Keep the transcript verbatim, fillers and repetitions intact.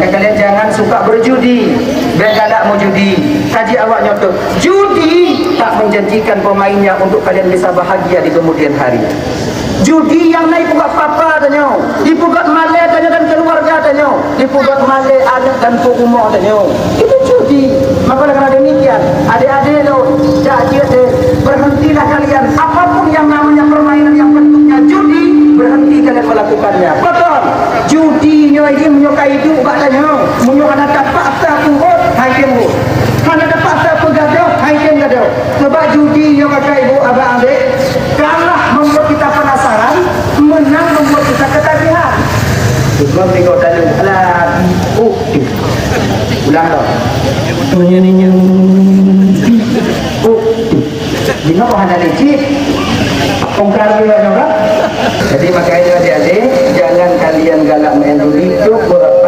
Kalian jangan suka berjudi, bék galak meujudi. Kaji awak nyoe tu, judi tak menjanjikan pemainnya untuk kalian bisa bahagia di kemudian hari. Judi nyang na ipeugöt papa tanyoe, ipeugöt malée tanyoe dan keluarga tanyoe, ipeugöt malée aneuk dan peurumoh tanyoe. Itu judi. Maka dengan demikian, adik-adik lo, jak jeuet deh, berhentilah kalian. Apapun yang namanya permainan yang bentuknya judi, berhenti kalian melakukannya. Betul. Judi nyoe jih meunyoe ka iduek bak tanyoe, meunyoe hana tapaksa peubuet, hai tem buet. Hana tapaksa peugadôh, hai tem gadôh. Sebab judi nyoe, kakak, ibu, abang, adik, kalah membuat kita penasaran, menang membuat kita ketagihan. Sebab tiga kali, alah, oh, eh. Ulang tau. Oh, eh. Di mana hana licik? Ungkar juga, kan? Jadi, makanya, adik-adik, jangan kalian galak main judi, cukup